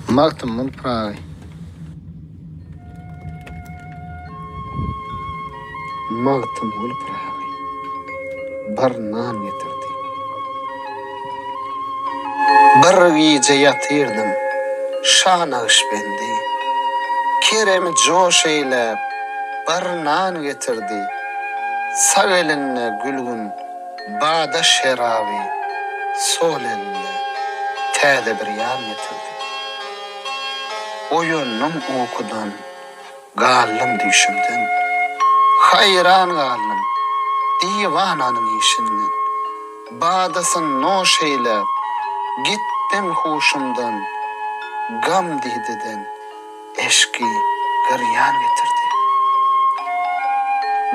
Magtymguly Pyragy. Magtymguly Pyragy bir nan getirdi. Bir gije ýatyrdym, şa Nagyşbendi, Keremi joş eýläp, bir nan getirdi. Sag elinde gülgün bada şeraby, Sol elinde täze bir ýan getirdi. Oýandym ukudan, galdym düýşümden, Haýran galdym diwananyň işinden. Badasyn noş eýläp, gitdim huşumdan, Gam dideden eşki girýan getirdi.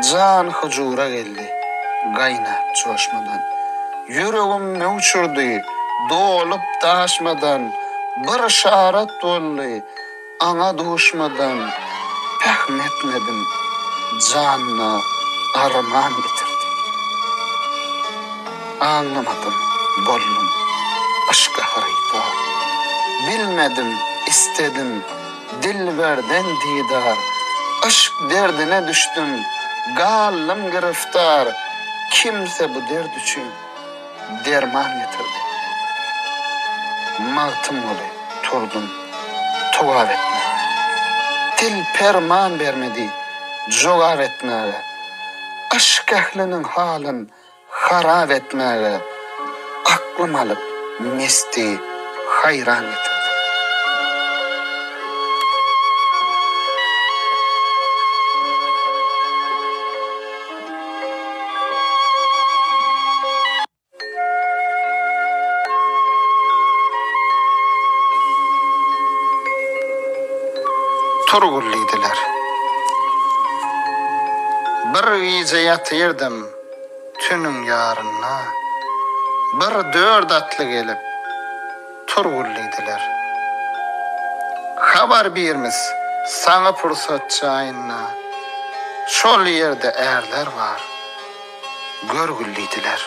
Jan huzura geldi, gaýnap joşmadan. Ýüregim möwç urdy, dolup daşmadan, Bir yşarat boldy, aňa duşmadan, Pähm etmedim, janyna arman getirdi. Aňlamadym, boldum yşka hyrydar. Bilmedim, istedim dilberden didar. Yşk derdine düşdüm, galdym giriftar. Kimse bu dert üçin derman getirdi. Magtymguly turdum togap etmäge. Dil perman bermedi jogap etmäge. Yşk ähliniň halyn harap etmäge aklym alyp mesti haýran getirdi. Turgul diýdiler. Bir gije ýatyrdym tünüň ýarynda, Bir dört atly gelip, Turgul diýdiler. Habar birmis saňa pursat jaýynda, Şol ýerde ärler bar, görgül diýdiler.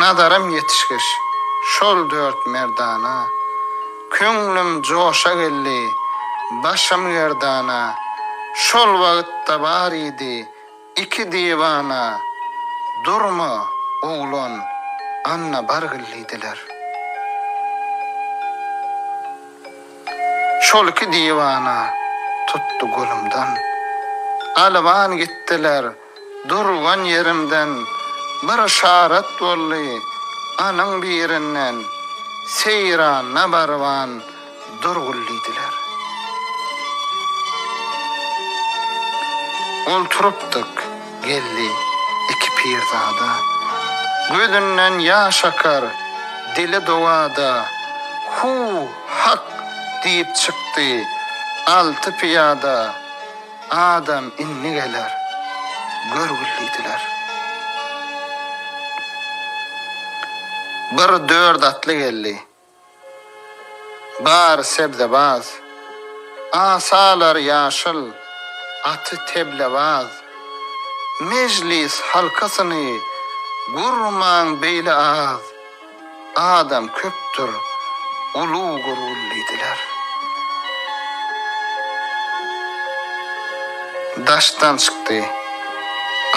Nazarym ýetişgeç şol dört merdana, Köňlüm joşa geldi, başym gerdana, Şol wagtda bar idi iki diwana, Durma, oglan, anna bargyl diýdiler. Şol iki diwana tutdy golumdan, Alyban gitdiler, Durgan ýerimden bir yşarat boldy, anyň birinden, Seýranda baryban durgul diýdiler. Olturypdyk, geldi iki pirzada. Gözünden ýaş akar, dili dowada, Hu, hak! diýip çykdy alty pyýada. Adam indi geler, görgül diýdiler. Bir dört atly geldi. Bary sebzebaz. Asalary ýaşyl, aty teblebaz. Mejlis halkasyny gurmaň beýle az. Adam köpdür, ulug gurgul diýdiler. Daşdan çykdy,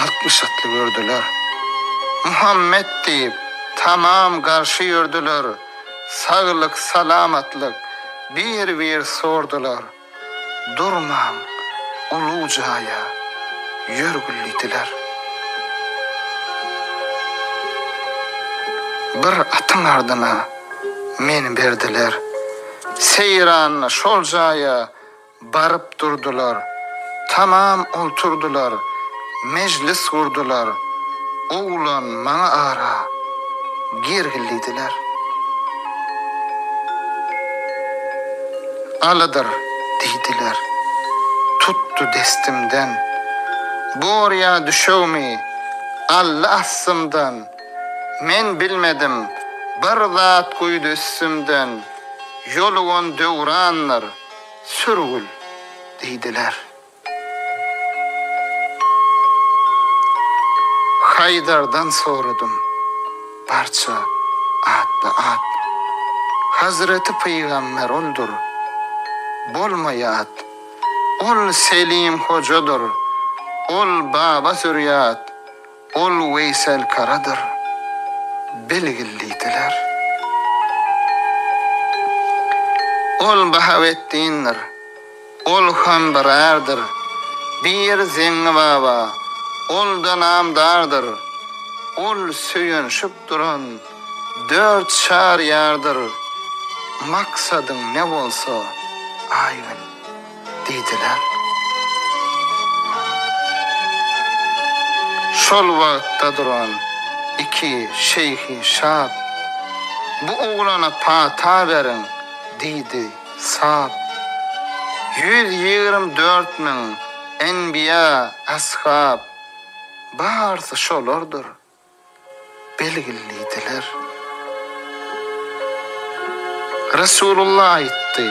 60 atly gördüler. Muhammet diýip, tamam garşy ýördüler, Saglyk, salamatlyk bir-bir sordular. Durmaň, ulug jaýa ýörgül diýdiler. Bir atyň ardyna meni berdiler. Seýranda şol jaýa baryp durdular. Tamam olturdylar, mejlis gurdular. Oglan maňa ara girgil diýdiler. Alydyr, diýdiler. Tutdy destimden. Bor ýa düşegimi aldy astymdan. Men bilmedim, bir zat guýdy üstümden. Ýolugan döwrandyr, sürgül, diýdiler. Haýdardan soradym, barça atly at. Hazreti Pygamber oldur, bolma ýat. Ol Selim hojadyr, ol Baba Zürýat, ol Weýsel Karadyr, bilgil diýdiler. Ol Bahawetdindir, Ol hem bir ärdir. Bir Zeňňi baba, ol-da namdardyr. Ol söýenşip duran dört çar ýardyr. Maksadyň ne bolsa, aýgyn, diýdiler. Şol wagtda duran iki şeýhi şat, Bu oglana pata beriň, diýdi. Sap. 124 müň enbiýa, ashab, barysy şolardyr, belgilidiler. Resulullah aýtdy,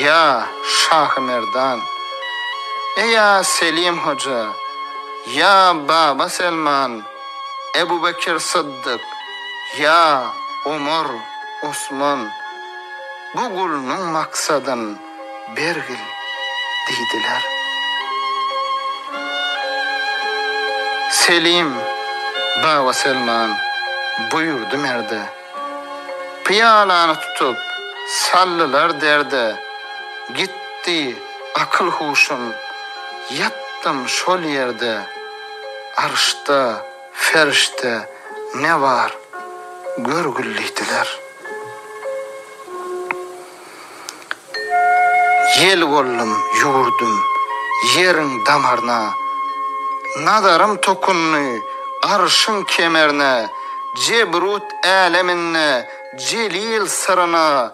Ýa Şahymerdan, Eýa Selim hoja, ýa Baba Selman, Ebu Bekir Syddyk, ýa Omar, Osman, Bu gulunyň maksadyn bergil diýdiler. Selim Baba Selman buýurdy merde. Pyýalany tutup, saldylar derde. Gitdi akyl-huşum, ýatdym şol ýerde. Arşda ferişde ne bar, görgül diýdiler. Ýel boldum, ýüwürdim ýeriň damaryna, Nazarym tokundy arşyň kemerine, Jebrut äleminde jelil syryna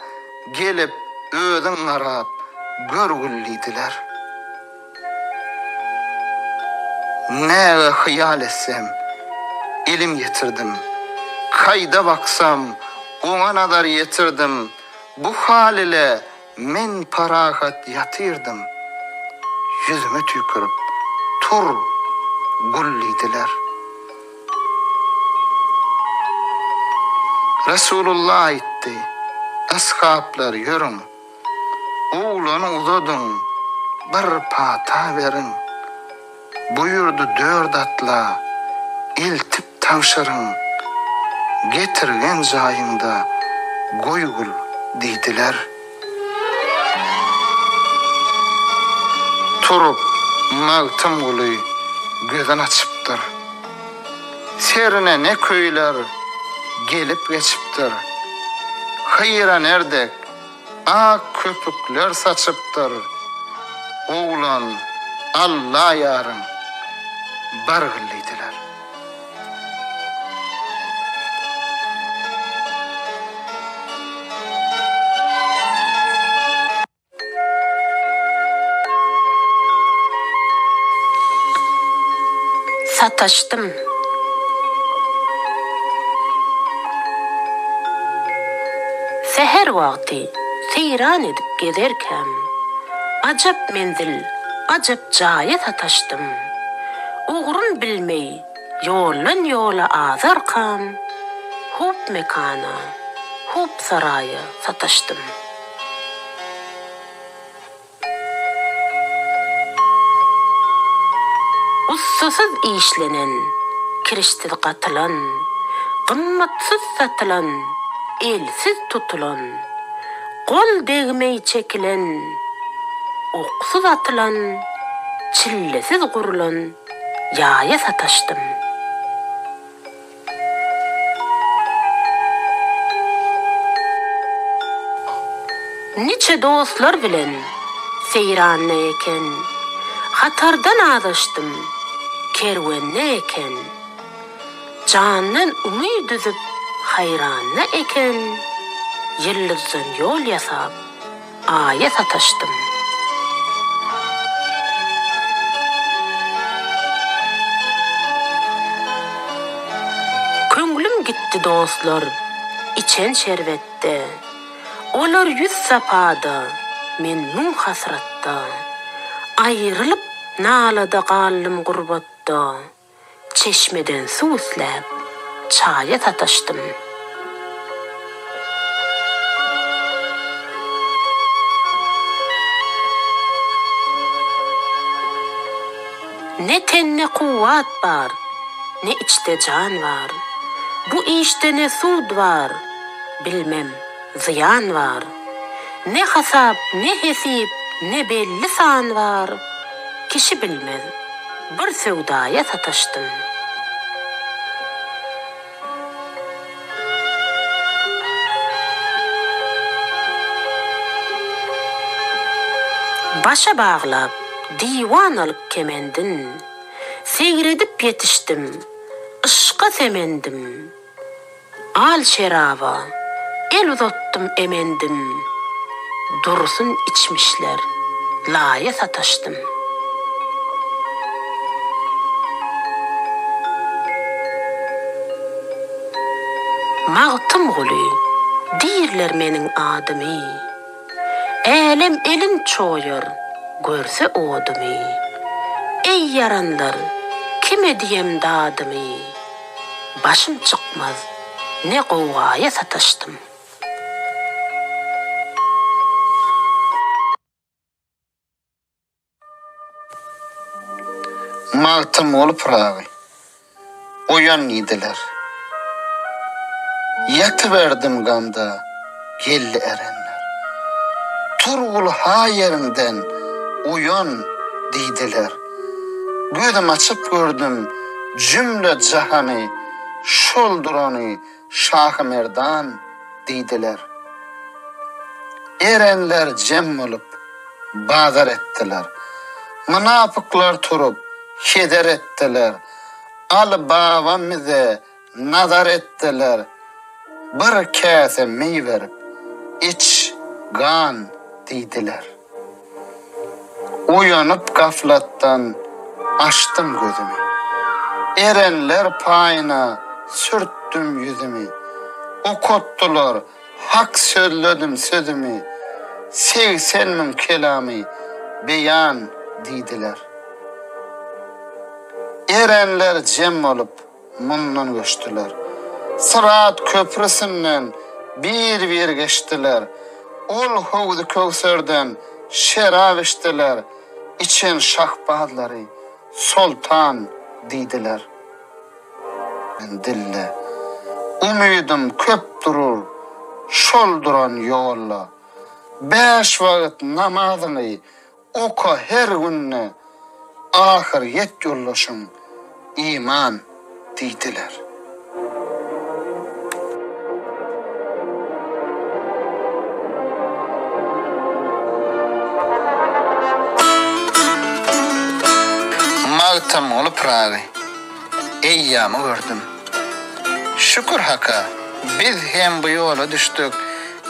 Gelip özüň garap görgül diýdiler. Näge hyýal etsem, elim ýetirdim. Kaýda baksam, oňa nazar ýetirdim. Bu hal ile men parahat ýatyrdym. Ýüzüme tüýkürip, Tur, gul diýdiler. Resulullah aýtdy, Ashaplar, ýörüň! Oglany uzadyň, bir pata beriň. Buýurdy dört atla, eltip tabşyryň. Getirgen jaýyňda goýgul diýdiler. Turup Magtymguly gözün açypdyr. Serine ne köýler gelip geçipdir. Hyra nerdek Ak köpükler saçypdyr. Oglan, Alla ýaryň, bargyl diýdiler. Sataşdym. Säher wagty seýran edip gezerkäm, Ajap menzil, ajap jaýa sataşdym. Ugrun bilmeý ýoldan ýola azarkam, Hup mekana, hup saraýa sataşdym. Ussasyz işlenen, kirişsiz gatylan, gymmatsyz satylan, elsiz tutulan, gol degmeý çekilen, oksuz atylan, çillesiz gurulan ýaýa sataşdym. Niçe dostlar bilen seýranda eken, Hatardan azaşdym, kerwende eken. Jandan umyt üzüp haýranda eken, Ýyldyzdan ýol ýasap, Aýa sataşdym. Köňlüm gitdi dostlar içen şerbetde, Olar ýüz sapada, men müň hasratda. Aýrylyp nalada galdym gurbatda. Çeşmeden suw isläp, çaýa sataşdym. Ne tende kuwwat bar, ne içde jan bar. Bu işde ne sud bar, bilmem, zyýan bar. Ne hasap, ne hesip, ne belli san bar, Kişi bilmez, bir söwdaýa sataşdym. Başa baglap, diwan alyp kemendin, Segredip ýetişdim, yşka semendim. Al şeraba, el uzatdym emendim, Dursun içmişler, laýa sataşdym. Magtymguly diýrler meniň adymy, Älem elin çoýar, görse odumy. Eý ýaranlar, kime diýem dadymy, Başym çykmaz, ne gowgaýa sataşdym. Magtymguly Pyragy, Oýan diýdiler. Ýatyberdim gamda, geldi erenler. Turgul ha ýeriňden, oýan diýdiler. Gözüm açyp gördüm jümle jahany, Şol durany Şahymerdan diýdiler. Erenler jem bolup, bazar etdiler. Mynapyklar turup, heder etdiler. Aly babam bize nazar etdiler. Bir käse meý berip, iç, gan diýdiler. Oýanyp gaflatdan açdym gözümi. Erenler paýyna sürtdüm ýüzümi. Okatdylar, hak sözledim sözümi. 80 müň kelamy beýan diýdiler. Erenler jem bolup, mundan göçdüler. Syrat köprüsinden bir-bir geçdiler. Ol howzy-köwserden şerap içdiler, içen şahbazlary soltan diýdiler. Dilde umydym köp durur şol duran ýolda. Bäş wagt namazyňy Oka her günde ahyr ýet ýoldaşyň iman diýdiler. Magtymguly Pyragy Eýýamy gördüm. Şükür Haka, biz hem bu ýola düşdük.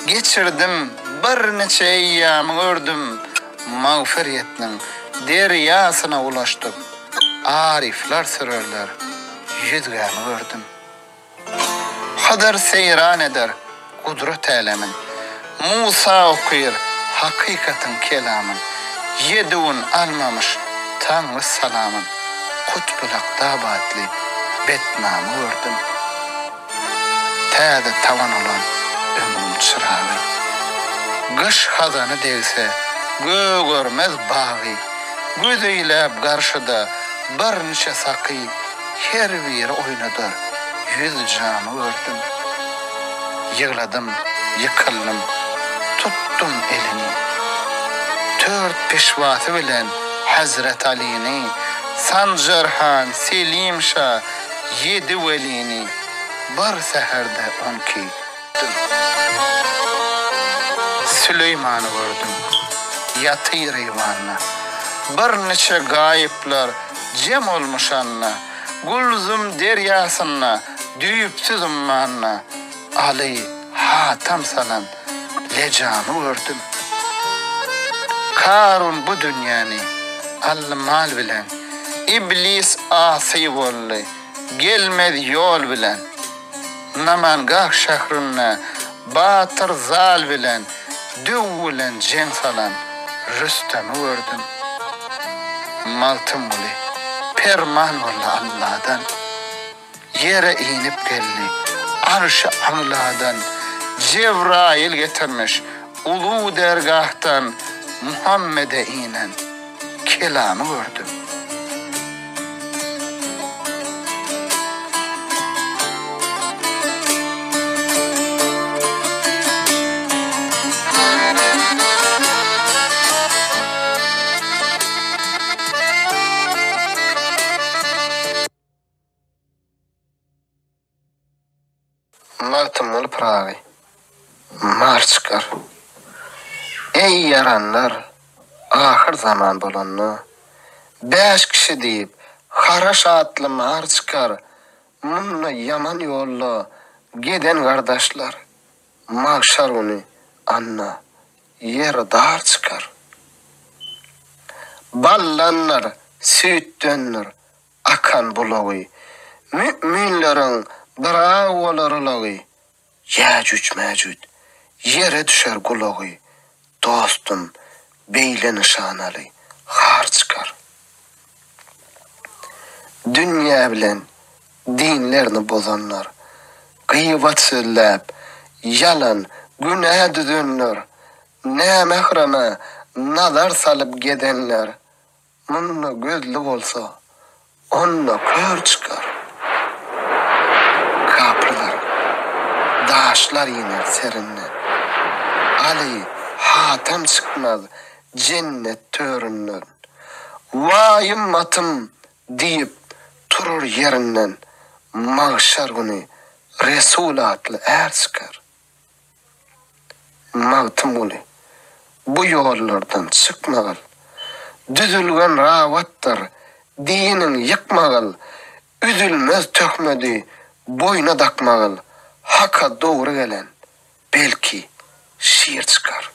Geçirdim, birniçe eýýamy gördüm, Magfyretniň derýasyna ulaşdyk, Aryflar sürerler, ýüzgämi gördüm. Hydyr seýran eder gudrat älemin, Musa okyr hakykatyň kelamyn, Ýedi gün almamyş Taňry salamyn, Kutbul-Aktab atly betnamy gördüm. Täze taban olan ömrüň çyragy. Gyş hazany degse, gögermez bagy. Göz eýläp garşyda birniçe saky, Her biri oýnadar ýüz jamy gördüm. Ýygladym, ýykyldym, tutdum elini. Tört peşwasy bilen Hezret Alyny, Sanjar han, Selim şa, Ýedi welini bir säherde onki. Süleýmany gördüm, ýatyr eýwanda. Birniçe gaýyplar jem olmuş anda. Gulzum derýasynda, düýpsüz ummanda. Aly hatam salan lejamy gördüm. Karun bu dünýäni aldy mal bilen. Iblis asy boldy, gelmez ýol bilen. Namangah şährinde batyr Zal bilen döw bilen jeň salan Rüstemi gördüm. Magtymguly, perman boldy Alladan. Ýere inip geldi, arşy agladan Jebraýyl getirmiş ulug dergahdan Muhammede inen kelamy gördüm. Magtymguly Pyragy, Mar çykar. Eý, ýaranlar, ahyr zaman bolanda, Bäş kişi diýip, haraş atly mar çykar, Munda ýaman ýolda gezen gardaşlar, Magşar güni anna ýer dar çykar. Baldandyr, süýtdendir, akan bulagy, Mü'minleriň gyraw bolar ulagy, Ýäjüç-mäjüt ýere düşer gulagy, Dostum, beýle nyşanaly har çykar. Dünýä bilen dinlerini bozanlar, Gybat sözläp, ýalan, günä düzenler, Nämähreme nazar salyp gezenler, Munda gözli bolsa, onda kör çykar. Kapyrlaryň daşlar iner serinden. Aly Hatam çykmaz jennet töründen. Waý ymmatym diýip turur ýerinden. Magşar güni Resul atly är çykar. Magtymguly, bu ýollardan çykmagyl, Düzülgen rawatdyr, diniň ýykmagyl, Üzülmez töhmedi boýna dakmagyl, Haka dogry gelen, belki, şir çykar.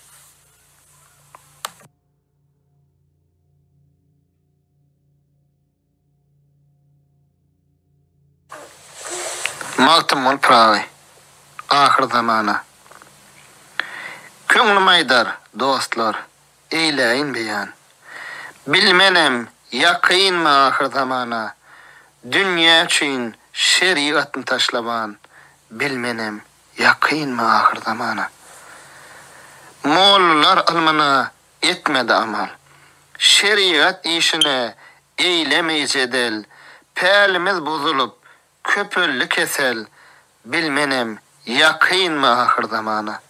Magtymguly Pyragy, Ahyrzamana. Köňlüm aýdar, dostlar, eýläýin beýan. Bilmenem, ýakynmy ahyrzamana, Dünýä üçin şerigatny taşlaban, Bilmenem, ýakynmy ahyrzamana. Mollalar ylmyna etmedi amal. Şerigat işine eýlemeý jedel, Pälimiz bozulyp, köpeldi kesel, Bilmenem, ýakynmy ahyrzamana.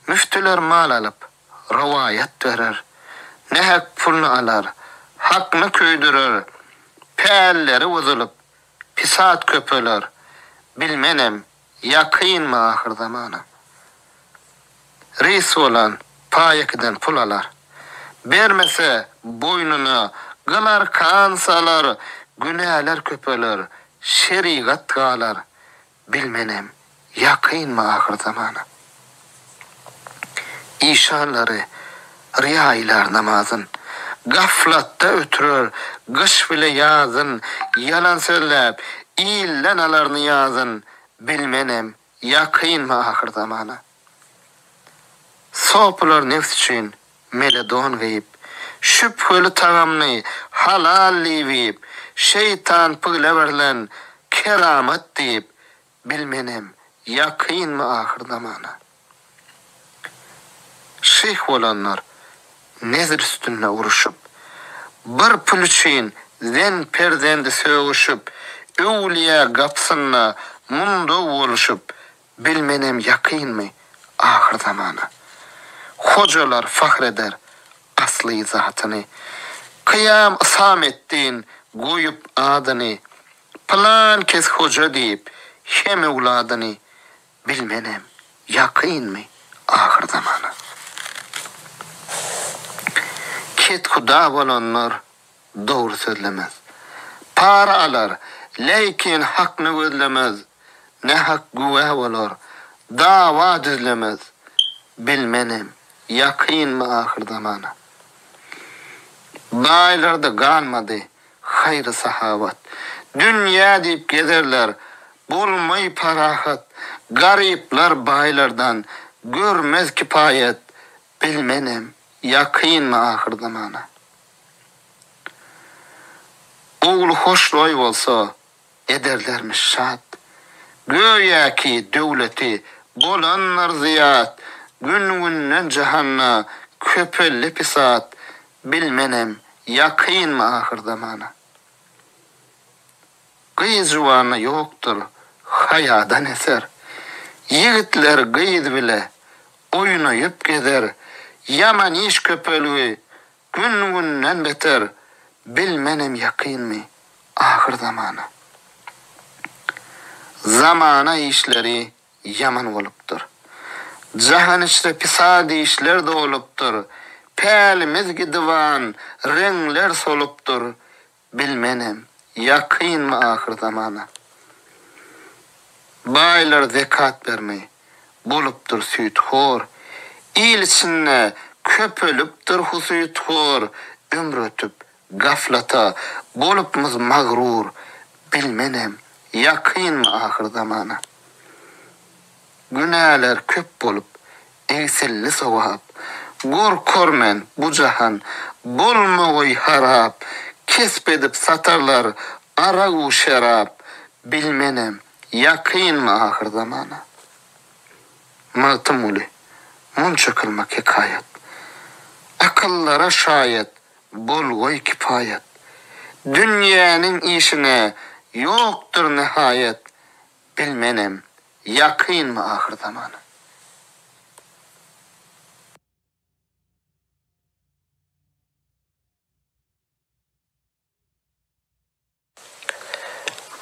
Müftüler mal alyp, rowaýat berer, Nähak pulny alar, hakny köýdürer, Pälleri bozulyp, pisat köpeler, Bilmenem, ýakynmy ahyrzamana. Reýs bolan paýakiden pul alar. Bermese boýnuna gyl arkan salar, günäler köpeler, şerigat galar, bilmenem ýakynmy ahyrzamana. Işanlary ryýa aýlar namazyn, gaflatda ötürer gyş bile ýazyn, ýalan sözläp ilden alar nyýazyn, bilmenem Ýakynmy ahyrzamana? Sopular nebs üçin mele don geýip, Şübheli tagamny halal diýip iýip, Şeýtan pygle berlen keramat diýip, Bilmenem, ýakynmy ahyrzamana? Şyh bolanlar nezr üstünde uruşyp, Bir pul üçin zen perzendi sögüşip, Öwlüýä gapysynda mundaw boluşyp, Bilmenem ýakynmy ahyrzamana. Hojalar fahr eder asly zatyny, Kyýam Ysametdin goýup adyny, Pylan kes hoja diýip hem öwladyny, Bilmenem, ýakynmy ahyrzamana. Kethuda bolanlar dogry sözlemez. Para alar, leýkin hakny gözlemez, Nähak güwä bolar, dawa düzlemez. Bilmenem, ýakynmy ahyrzamana. Baýlarda galmady haýry-sahawat. Dünýä diýip gezerler, bolmaý parahat, Garyplar baýlardan görmez kipaýat, Bilmenem, ýakynmy ahyrzamana. Ogly hoşroý bolsa, ederlermiş şat. Göýäki döwleti bolandyr zyýat, Gün-günden jahanda köpeldi pisat, Bilmenem, ýakynmy ahyrzamana. Gyz juwanda ýokdur haýadan eser, Ýigitler gyz bile oýnaýyp gezer, Ýaman iş köpelgi Gün-günden beter, bilmenem ýakynmy ahyrzamana. Zamana işleri ýaman bolupdyr. Jahan içre pisat işler dolupdyr, Pälimiz gidiban, reňler solupdyr, Bilmenem, ýakynmy ahyrzamana. Baýlar zekat bermeý, bolupdyr süýthor, Il içinde köpelipdir husythor, Ömür ötüp, gaflata bolupmyz magrur, Bilmenem, ýakynmy ahyrzamana. Günäler köp bolup, egsildi sogap, Gorkar men, bu jahan bolmagoý harap, Kesp edip satarlar arag-u şerap, Bilmenem, ýakynmy ahyrzamana. Magtymguly, munça kylmak hekaýat. Akyllara şaýat bolgaý kipaýat. Dünýäniň işine ýokdur nihaýat, Bilmenem, ýakynmy ahyrzamana.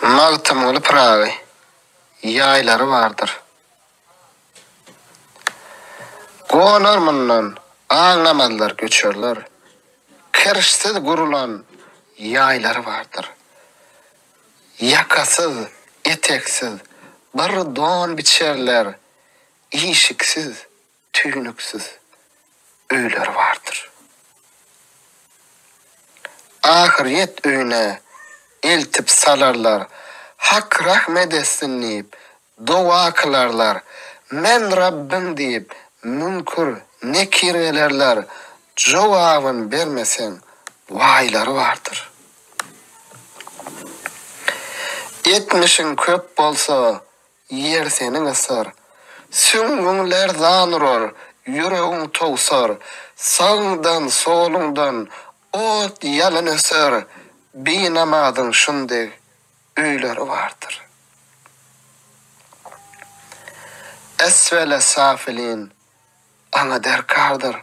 Magtymguly Pyragy, Ýaýlary bardyr. Gonar mundan, aňlamazlar göçerler. Kirşsiz gurulan ýaýlary bardyr. Ýakasyz, eteksiz bir don biçerler, Işiksiz, tüýnüksiz öýleri bardyr. Ahyrýet öýüne eltip salarlar, Hak rahmet etsin diýip, doga kylarlar, Men Rabbyň diýip, müňkür, nekir gelerler, Jogabyn bermeseň, waýlary bardyr. Etmişiň köp bolsa, ýer seni gysar. Süňňüň lerzan urar, ýüregiň towsar. Sagyňdan, soluňdan ot, ýalyn öser. Binamazyň şundeý öýleri bardyr. Esfele safilin aňa derkardyr.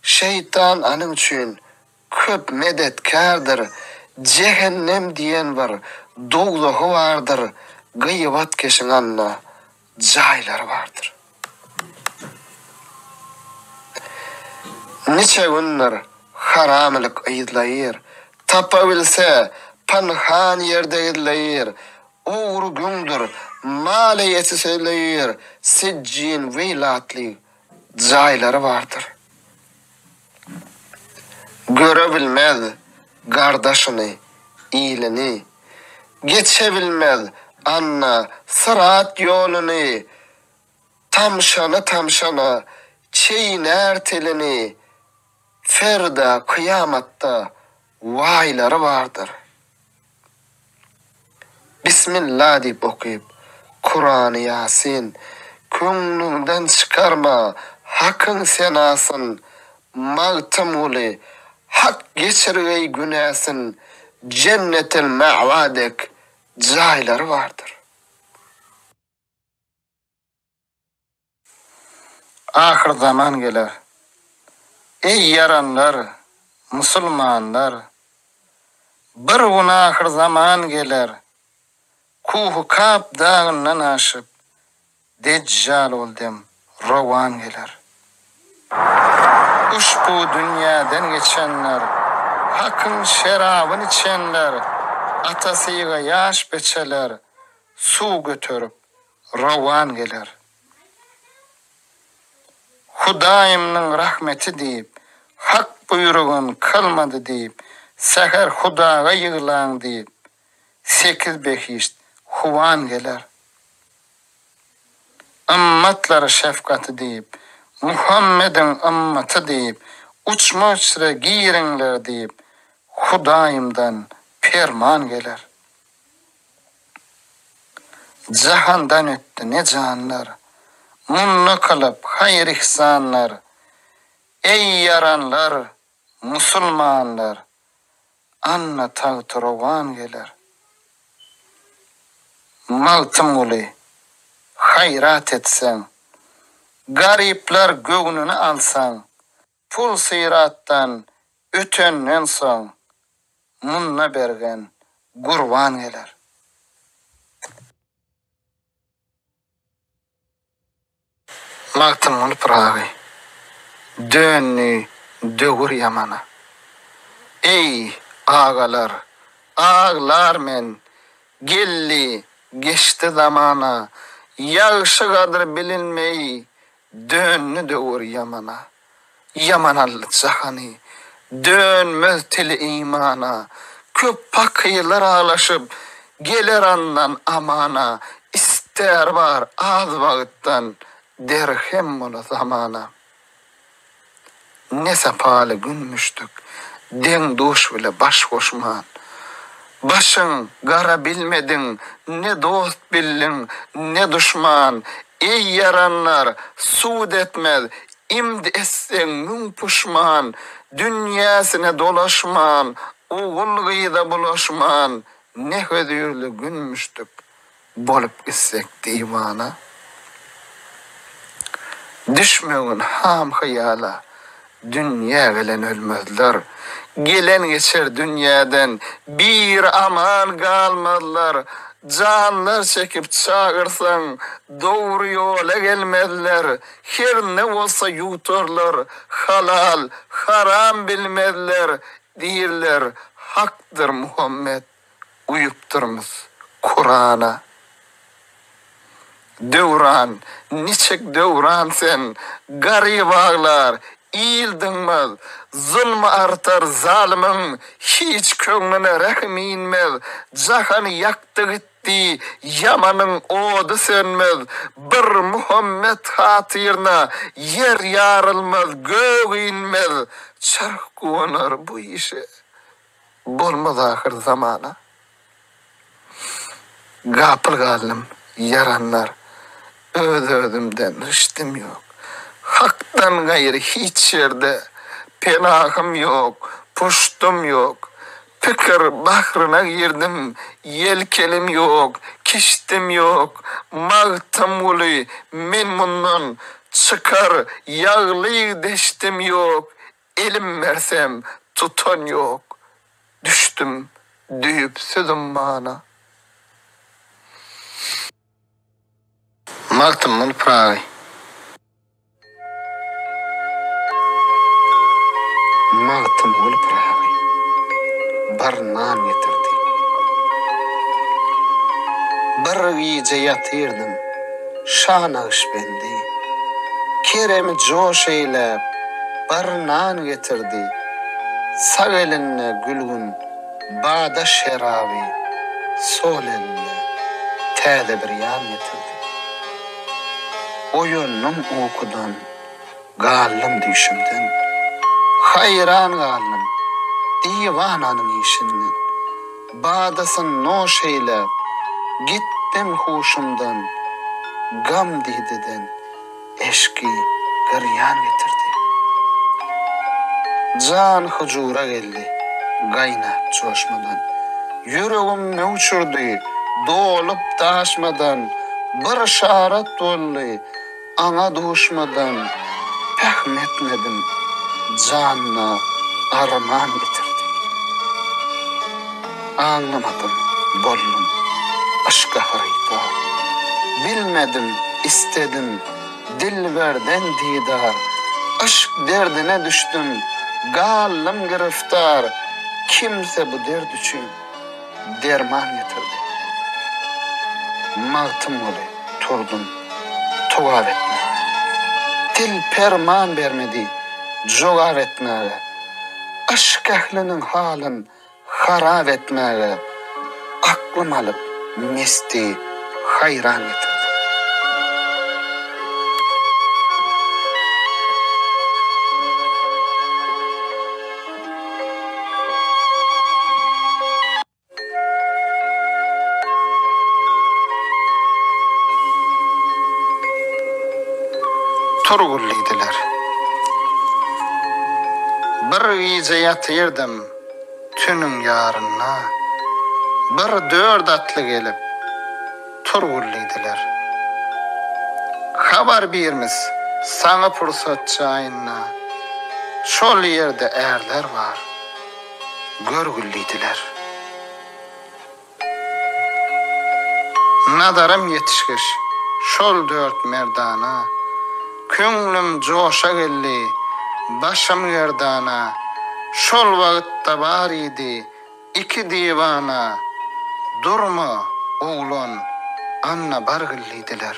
Şeýtan anyň üçin köp medetkärdir. Jähennem diýen bir dowzahy bardyr, gyýbatkeşiň anda jaýlary bardyr. Niçe gündür haramylyk yzlaýyr, tapabilse pynhan ýerde gizleýir, Ogry güňdür, mal eýesi sözleýir, Sijjin weýl atly jaýlary bardyr. Göre bilmez gardaşyny, ilini, Geçe bilmez anna syrat ýoluny, Tamşana-tamşana çeýnär tilini, Ferda kyýamatda waýlary bardyr. Bismilla diýip okyp, Kurany Ýasin, Köňlüňden çykarma Hakyň senasyn, Magtymguly, Hak geçirgeý günäsin, Jennetil Mäwa dek jaýlary bardyr. Ahyrzaman geler. Eý ýaranlar, musulmanlar! Bir gün ahyrzaman geler. Kuhy Kap dagyndan aşyp, Dejjal ol dem rowan geler. Uşbu dünýäden geçenler, Hakyň şerabyn içenler, Atasyga ýaş beçeler, Suw göterip, rowan geler. Hudaýymnyň rahmeti diýip, Hak buýrugyn kylmady diýip, Säher Hudaga ýyglaň diýip, Sekiz behişt huwan geler. Ymmatlara şefgaty diýip, Muhammediň ymmaty diýip, Uçma içre giriňler diýip, Hudaýymdan perman geler. Jahandan ötdi ne janlar, Munda kylyp haýyr-ihsanlar, Eý, ýaranlar, musulmanlar, Anna tagty-rowan geler. Magtymguly, haýrat etseň, Garyplar göwnüni alsaň, Pul syratdan ötenden soň, Munda bergen gurban geler. Magtymguly Pyragy, Döndi döwür ýamana. Eý, agalar, aglar men, Geldi, geçdi zamana, Ýagşy gadyr bilinmeý, Döndi döwür ýamana. Ýaman aldy jahany, Dönmez tili imana. Köp pakyrlar aglaşyp, Geler andan amana, Istär bar az wagtdan, Derhem bola zamana. Ne sapaly günmüşdik, Deň-duş bile baş goşman. Başyň gara bilmediň, Ne dost bildiň, ne duşman. Eý, ýaranlar, sud etmez, Imd etseň müň puşman, Dünýäsine dolaşman, Ogul-gyza bulaşman, Ne hözirli günmüşdik, Bolup gitsek diwana. Düşmegin ham hyýala, Dünýä gelen ölmezler. Gelen geçer dünýäden, Biri aman galmazlar. Janlar çekip çagyrsaň, Dogry ýola gelmezler. Her ne bolsa ýutarlar, Halal, haram bilmezler. Diýrler, Hakdyr Muhammet. Uýupdyrmys Kurana. Döwran, niçik döwran sen, Garyp aglar, il dyňmaz. Zulmy artar zalymyň, Hiç köňlüne rähim inmez. Jahany ýakdy gitdi, Ýamanyň ody sönmez. Bir Muhammet hatyrna, Ýer ýarylmaz, gök inmez. Çarh guwanar bu işe. Bolmaz ahyr zamana. Gapyl galdym, ýaranlar, Öz-özümden rişdim ýok. Hakdan gaýry hiç ýerde Penahym ýok, puşdum ýok. Pikir bahryna girdim, Ýelkenim ýok, kişdim ýok. Magtymguly, men mundan Çykar ýagly deşdim ýok. Elim bersem tutan ýok, düşdüm düýpsüz ummana. Magtymguly Pyragy. Magtymguly Pyragy. Bir nan getirdi. Bir gije ýatyrdym. Şa Nagyşbendi. Keremi joş eýläp, bir nan getirdi. Sag elinde gülgün bada şeraby, sol elinde täze bir ýan getirdi. Oýandym ukudan, galdym düýşümden. Haýran galdym diwananyň işinden. Badasyn noş eýläp, gitdim huşumdan, Gam dideden eşki girýan getirdi. Jan huzura geldi, gaýnap joşmadan. Ýüregim möwç urdy, dolup daşmadan, Bir şarat boldy, Aňa duşmadan pähm etmedim, janyna arman getirdi. Aňlamadym, boldum yşka hyrydar. Bilmedim, istedim dilberden didar. Yşk derdine düşdüm, galdym giriftar. Kimse bu dert üçin derman getirdi. Magtymguly turdum togap etmäge. Dil perman bermedi jogap etmäge. Yşk ähliniň halyn harap etmäge aklym alyp mesti haýran getirdi. Turgul diýdiler. Bir gije ýatyrdym tünüň ýarynda, Bir dört atly gelip, Turgul diýdiler. Habar birmis saňa pursat jaýynda, Şol ýerde ärler bar. Görgül diýdiler. Nazarym ýetişgeç şol dört merdana. Köňlüm joşa geldi, başym gerdana. Şol wagtda bar idi iki diwana, Durma, oglan, anna bargyl diýdiler.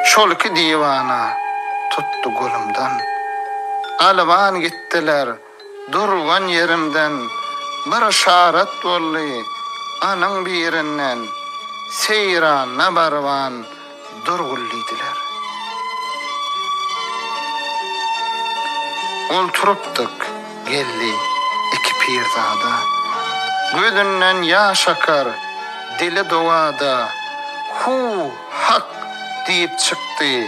Şol iki diwana tutdy golumdan. Alyban gitdiler durgan ýerimden, Bir yşarat boldy anyň birinden, Seýranda baryban Durgul diýdiler. Olturypdyk, geldi iki pirzada. Gözünden ýaş akar, dili dowada. Hu, hak! diýip çykdy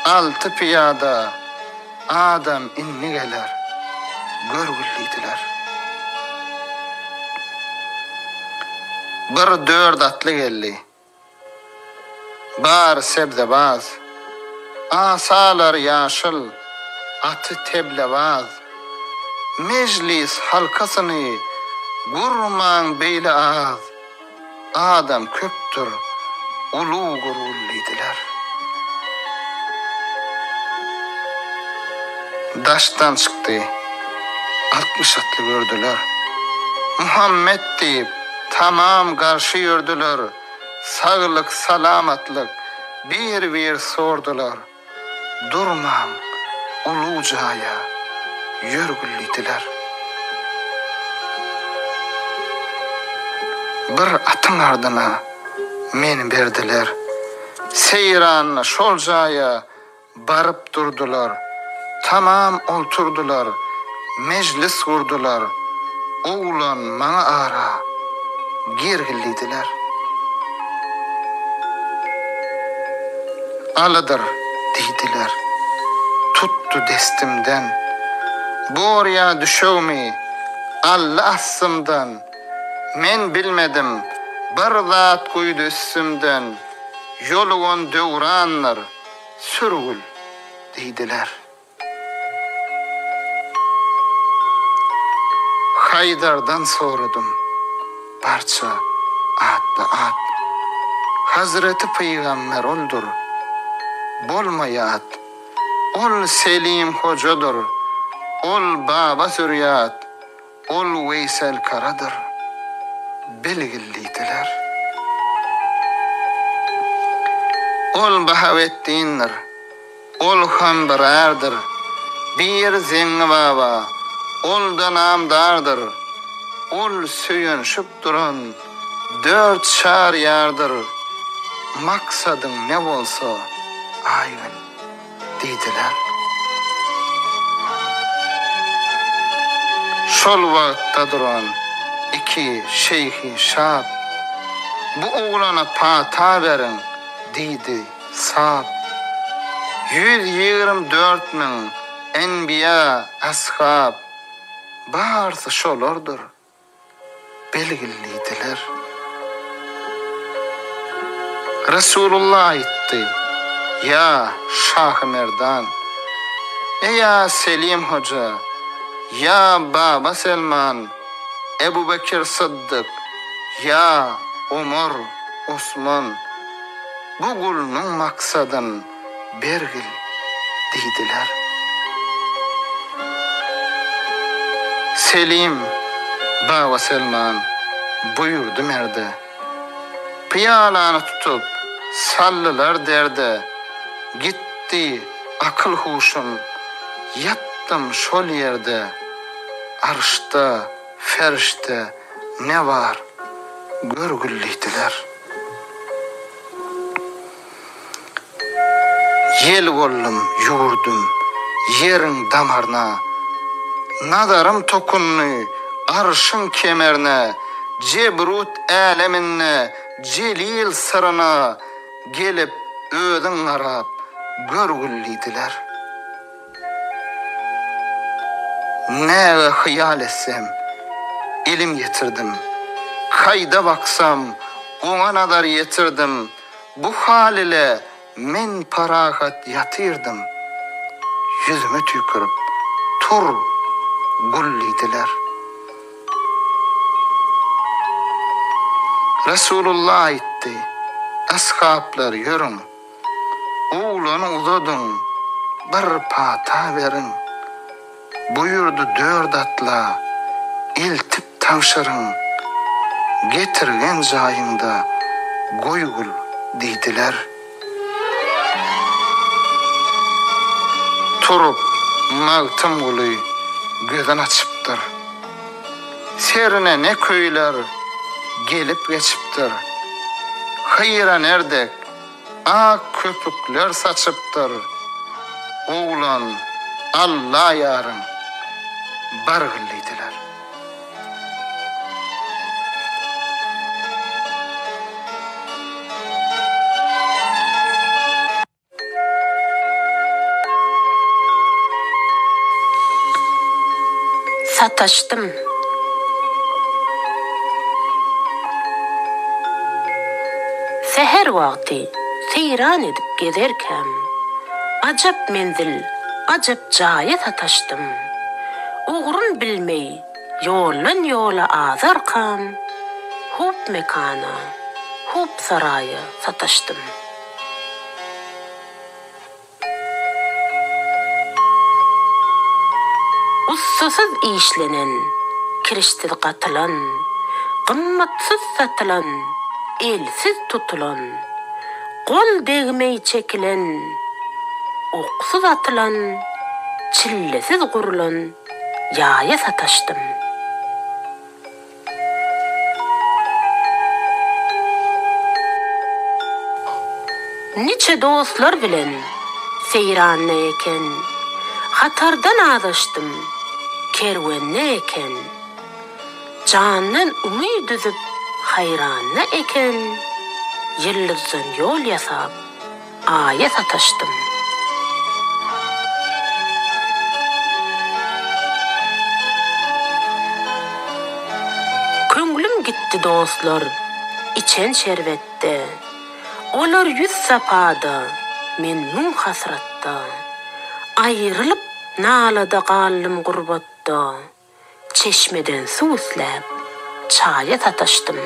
alty pyýada. Adam indi geler, görgül diýdiler. Bir dört atly geldi. Bar sebzebaz, asalar ýaşyl, aty teblebaz. Mejlis halkasyny gurmaň beýle az, adam köpdür, ulug gurgul diýdiler. Daşdan çykdy, 60 atly gördüler. Muhammet diýip, tamam garşy ýördüler. Saglyk, salamatlyk bir-bir sordular. Durmaň, ulug jaýa ýörgül diýdiler. Bir atyň ardyna meni berdiler. Seýranda şol jaýa Baryp durdular. Tamam olturdylar, mejlis gurdular. Oglan maňa ara girgil diýdiler. Alydyr diýdiler. Tutdy destimden. Bor ýa düşegimi aldy astymdan. Men bilmedim, bir zat guýdy üstümden. Ýolugan döwrandyr. Sürgül! diýdiler. Haýdardan soradym, barça atba-at. Hazreti Pygamber oldur, bolma ýat. Ol Selim hojadyr, ol Baba zürýat. Ol Weýselkaradyr, bilgil diýdiler. Ol Bahawetdindir, ol hem bir ärdir, Bir Zeňňi baba, ol-da namdardyr, Ol söýenşip duran dört çaryýardyr, Maksadyň ne bolsa, aýgyn. Diýdiler. Şol wagtda duran iki şeýhi şap, Bu oglana pata beriň! diýdi. Sap. 124 müň enbiýa, ashap, barysy şolardyr. Belgilidiler. Resulullah aýtdy, Ýa Şahymerdan, Eýa Selim hoja, ýa Baba Selman, Ebu Bekir Syddyk, ýa Omar, Osman, bu gulunyň maksadyn bergil diýdiler. Selim Baba Selman buýurdy merde. Pyýalany tutup, saldylar derde, Gitdi akyl-huşum, ýatdym şol ýerde, Arşda ferişde ne bar, görgül diýdiler. Ýel boldum, ýüwürdim ýeriň damarna, Nazarym tokundy Arşyň kemerne, Jebrut äleminde jelil syryna Gelip özüň garap görgül diýdiler. Näge hyýal etsem, elim ýetirdim, Kaýda baksam, oňa nazar ýetirdim, Bu hal ile men parahat ýatyrdym, Ýüzüme tüýkürip, Tur, gul diýdiler. Resulullah aýtdy. Ashaplar ýörüň, oglany uzadyň, bir pata beriň. Buýurdy dört atla, eltip tabşyryň, getirgen jaýyňda goýgul diýdiler. Turup Magtymguly gözün açypdyr. Serine ne köýler gelip geçipdir. Hyra nerdek ak köpükler saçypdyr. Oglan Alla ýaryň bargyl diýdiler. Sataşdym. Säher wagty seýran edip gezerkäm, Ajap menzil, ajap jaýa sataşdym. Ugrun bilmeý ýoldan ýola azarkam, Hup mekana, hup saraýa sataşdym. Ussasyz işlenen, kirişsiz gatylan, gymmatsyz satylan, elsiz tutulan, gol degmeý çekilen, oksuz atylan, çillesiz gurulan ýaýa sataşdym. Niçe dostlar bilen seýranda eken, Hatardan azaşdym, kerwende eken. Jandan umyt üzüp haýranda eken, Ýyldyzdan ýol ýasap, Aýa sataşdym. Köňlüm gitdi dostlar içen şerbetde, Olar ýüz sapada, men müň hasratda. Aýrylyp nalada galdym gurbatda. Çeşmeden suw isläp, çaýa sataşdym.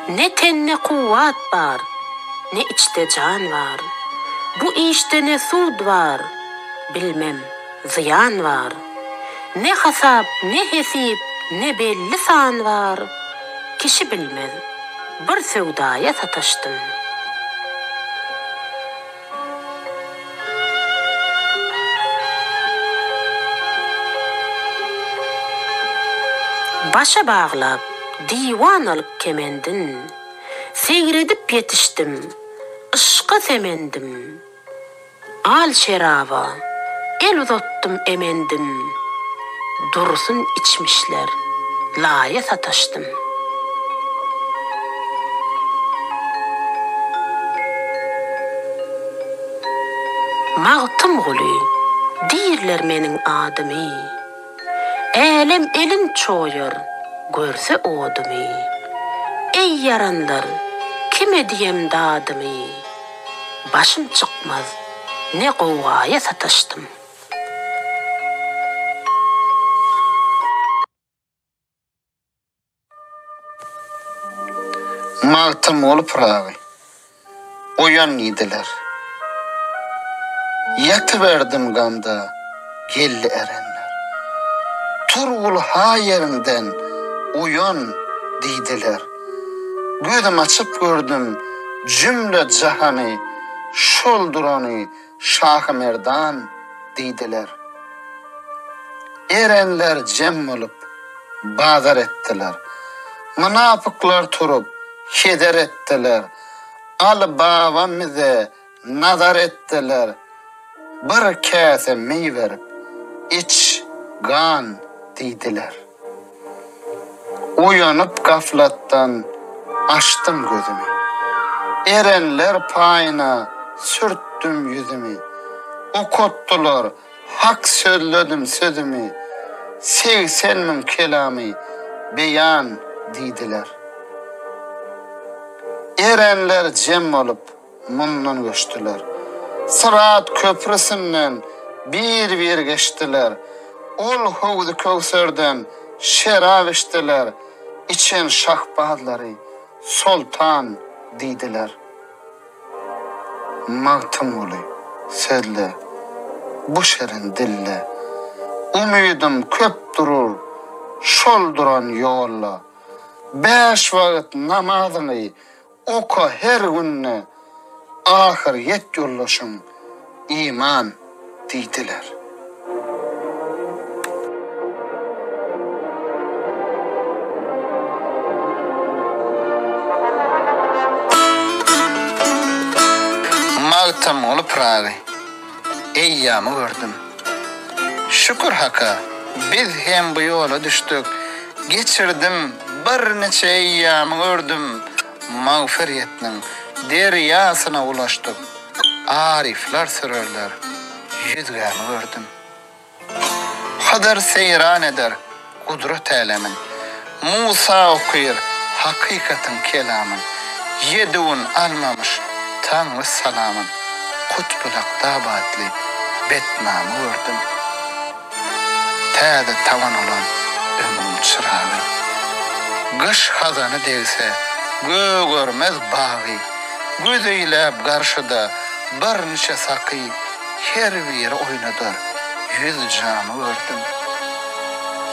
Ne tende kuwwat bar, ne içde jan bar. Bu işde ne sud bar, bilmem, zyýan bar. Ne hasap, ne hesip, ne belli san bar, kişi bilmez. Bir söwdaýa sataşdym. Başa baglap, diwan alyp kemendin, Segredip ýetişdim, yşka semendim. Al şeraba, el uzatdym emendim, Dursun içmişler, laýa sataşdym. Magtymguly diýrler meniň adymy, Älem elin çoýar, görse odumy. Eý ýaranlar, kime diýem dadymy? Başym çykmaz, ne gowgaýa sataşdym. Magtymguly Pyragy, Oýan diýdiler. Ýatyberdim gamda, geldi erenler. Turgul ha ýeriňden, oýan diýdiler. Gözüm açyp gördüm jümle jahany, Şol durany Şahymerdan diýdiler. Erenler jem bolup, bazar etdiler. Mynapyklar turup, heder etdiler. Aly babam bize nazar etdiler. Bir käse meý berip, iç, gan diýdiler. Oýanyp gaflatdan açdym gözümi. Erenler paýyna sürtdüm ýüzümi. Okatdylar, hak sözledim sözümi. 80 müň kelamy beýan diýdiler. Erenler jem bolup, mundan göçdüler. Syrat köprüsinden. Bir-bir geçdiler. Ol howzy-köwserden şerap içdiler, Içen şahbazlary soltan diýdiler. Magtymguly, sözle, bu şirin dille, Umydym köp durur şol duran ýolda. Bäş wagt namazyňy Oka her günde ahyr ýet ýoldaşyň iman diýdiler. Magtymguly Pyragy Eýýamy gördüm. Şükür Haka, biz hem bu ýola düşdük. Geçirdim, birniçe eýýamy gördüm, Magfyretniň derýasyna ulaşdyk. Aryflar sürerler, ýüzgämi gördüm. Hydyr seýran eder gudrat älemin. Musa okyr hakykatyň kelamyn. Ýedi gün almamyş Taňry salamyn. Kutbul-Aktab atly betnamy gördüm. Täze taban olan ömrüň çyragy. Gyş hazany degse, gögermez bagy. Göz eýläp garşyda birniçe saky. Her biri oýnadar ýüz jamy gördüm.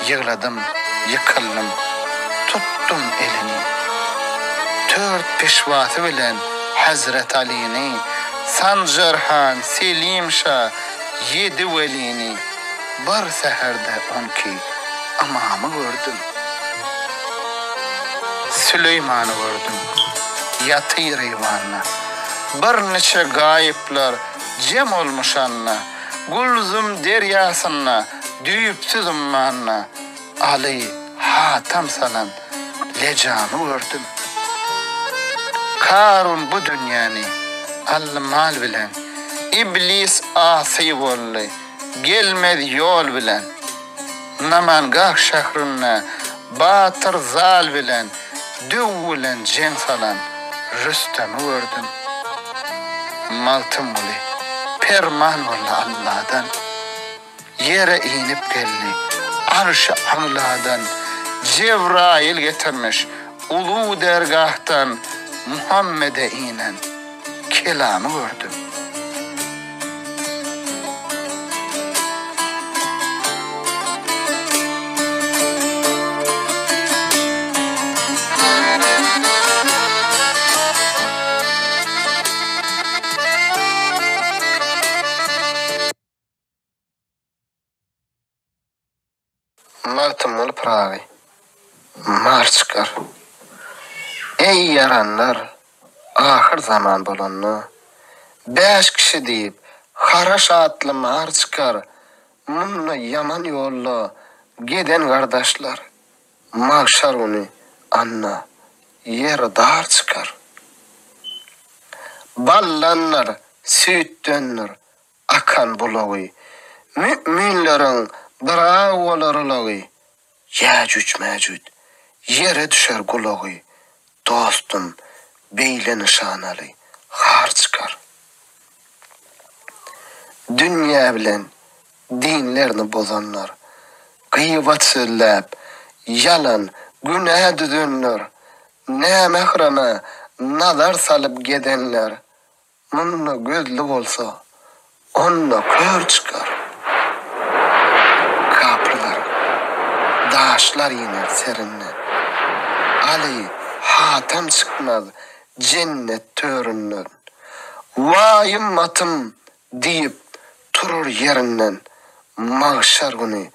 Ýygladym, ýykyldym, tutdum elini. Tört peşwasy bilen Hezret Alyny, Sanjar han, Selim şa, ýedi welini, Bir säherde onki ymamy gördüm. Süleýmany gördüm, ýatyr eýwanda. Birniçe gaýyplar Jem olmuş anda, Gulzum derýasynda, düýpsüz ummanda, Aly hatam salan lejamy gördüm. Karun bu dünýäni aldy mal bilen, Iblis asy boldy, gelmez ýol bilen. Namangah şährinde batyr Zal bilen döw bilen jeň salan Rüstemi gördüm. Magtymguly perman boldy Alladan. Ýere inip geldi arşy agladan. Jebraýyl getirmiş ulug dergahdan Muhammede inen kelamy gördüm. Magtymguly Pyragy, Mar çykar. Eý, ýaranlar, ahyr zaman bolanda, Bäş kişi diýip, haraş atly mar çykar, Munda ýaman ýolda gezen gardaşlar, Magşar güni anna ýeri dar çykar. Baldandyr, süýtdendir, akan bulagy, Mü'minleriň gyraw bolar ulagy, Ýäjüç-mäjüt ýere düşer gulagy, Dostum, beýle nyşanaly har çykar. Dünýä bilen dinlerini bozanlar, Gybat sözläp, ýalan, günä düzenler, Nämähreme nazar salyp gezenler, Munda gözli bolsa, onda kör çykar. Kapyrlaryň daşlar iner serinden. Aly Hatam çykmaz jennet töründen. Waý ymmatym diýip turur ýerinden. Magşar güni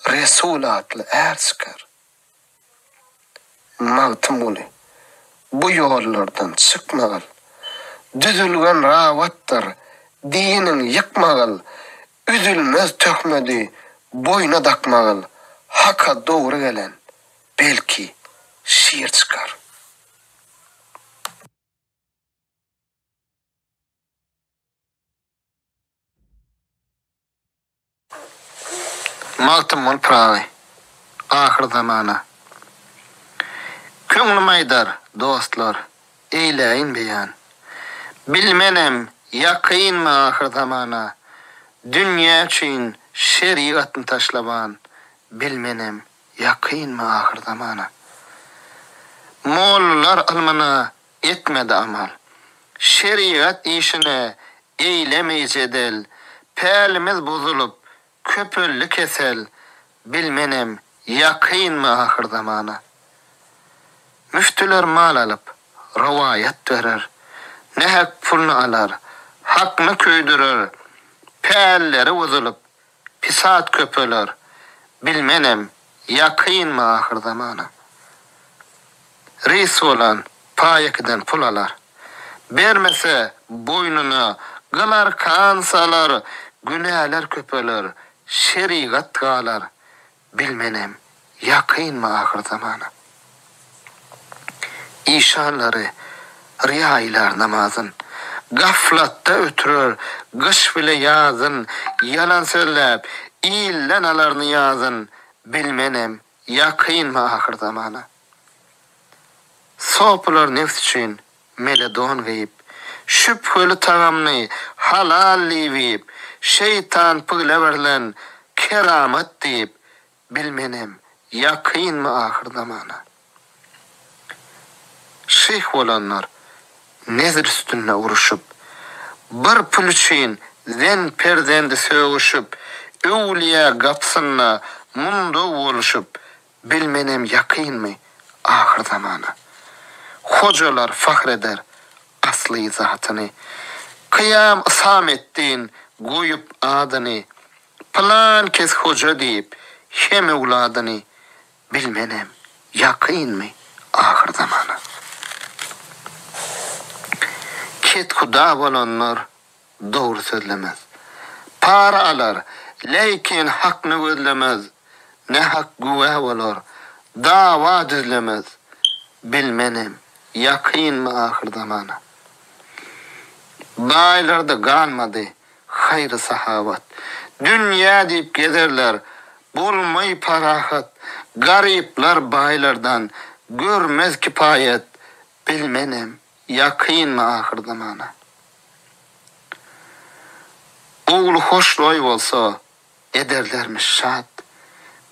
Resul atly är çykar. Magtymguly, bu ýollardan çykmagyl, Düzülgen rawatdyr, diniň ýykmagyl, Üzülmez töhmedi boýna dakmagyl, Haka dogry gelen, belki, şir çykar. Magtymguly Pyragy, Ahyrzamana. Köňlüm aýdar, dostlar, eýläýin beýan. Bilmenem, ýakynmy ahyrzamana. Dünýä üçin şerigatny taşlaban, Bilmenem, ýakynmy ahyrzamana. Mollalar ylmyna etmedi amal. Şerigat işine eýlemeý jedel, Pälimiz bozulyp, köpeldi kesel, Bilmenem, ýakynmy ahyrzamana. Müftüler mal alyp, rowaýat berer, Nähak pulny alar, hakny köýdürer, Pälleri bozulyp, pisat köpeler, Bilmenem, ýakynmy ahyrzamana. Reis bolan paýakiden pul alar. Bermese boýnuna gyl arkan salar, Günäler köpeler, şerigat galar, Bilmenem, ýakynmy ahyrzamana. Işanlary ryýa aýlar namazyn. Gaflatda ötürer gyş bile ýazyn, Ýalan sözläp, ilden alar nyýazyn, Bilmenem, ýakynmy ahyrzamana. Sopylar nebs üçin mele don geýip, Şübheli tagamny halal diýip iýip, Şeýtan pygle berlen keramat diýip, Bilmenem, ýakynmy ahyrzamana. Şyh bolanlar nezr üstünde uruşyp, Bir pul üçin zen perzendi sögüşip, Öwlüýä gapysynda mundaw boluşyp, Bilmenem ýakynmy ahyrzamana. Hojalar fahr eder asly zatyny. Kyýam Ysametdin goýup adyny, Pylan kes hoja diýip hem öwladyny, Bilmenem ýakynmy ahyrzamana. Kethuda bolanlar dogry sözlemez. Para alar, leýkin hakny gözlemez, Nähak güwä bolar, dawa düzlemez, Bilmenem, ýakynmy ahyrzamana. Baýlarda galmady haýry-sahawat, Dünýä diýip gezerler, bolmaý parahat, Garyplar baýlardan görmez kipaýat, Bilmenem, Ýakynmy ahyrzamana? Ogly hoşroý bolsa, ederlermiş şat.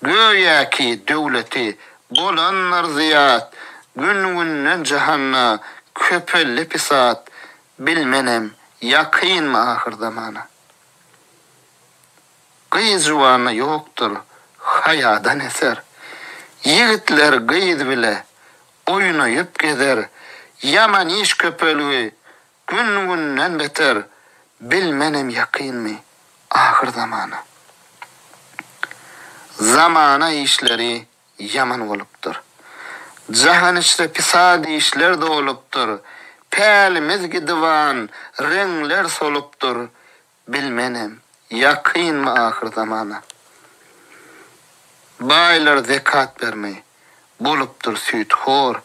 Göýäki döwleti bolandyr zyýat, Gün-günden jahanda köpeldi pisat, Bilmenem, ýakynmy ahyrzamana? Gyz juwanda ýokdur haýadan eser, Ýigitler gyz bile Oýnaýyp gezer, ýaman iş köpelgi, Gün-günden beter, bilmenem ýakynmy ahyrzamana. Zamana işleri ýaman bolupdyr. Jahan içre pisat işler dolupdyr, Pälimiz gidiban, reňler solupdyr, Bilmenem, ýakynmy ahyrzamana. Baýlar zekat bermeý, bolupdyr süýthor,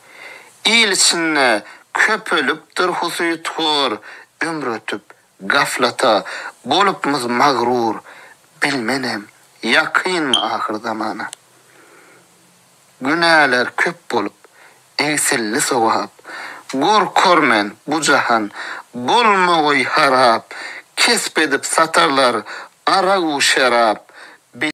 Il içinde köpelipdir husythor, Ömür ötüp, gaflata bolupmyz magrur, Bilmenem, ýakynmy ahyrzamana. Günäler köp bolup, egsildi sogap, Gorkar men, bu jahan bolmagoý harap, Kesp edip satarlar arag-u şerap.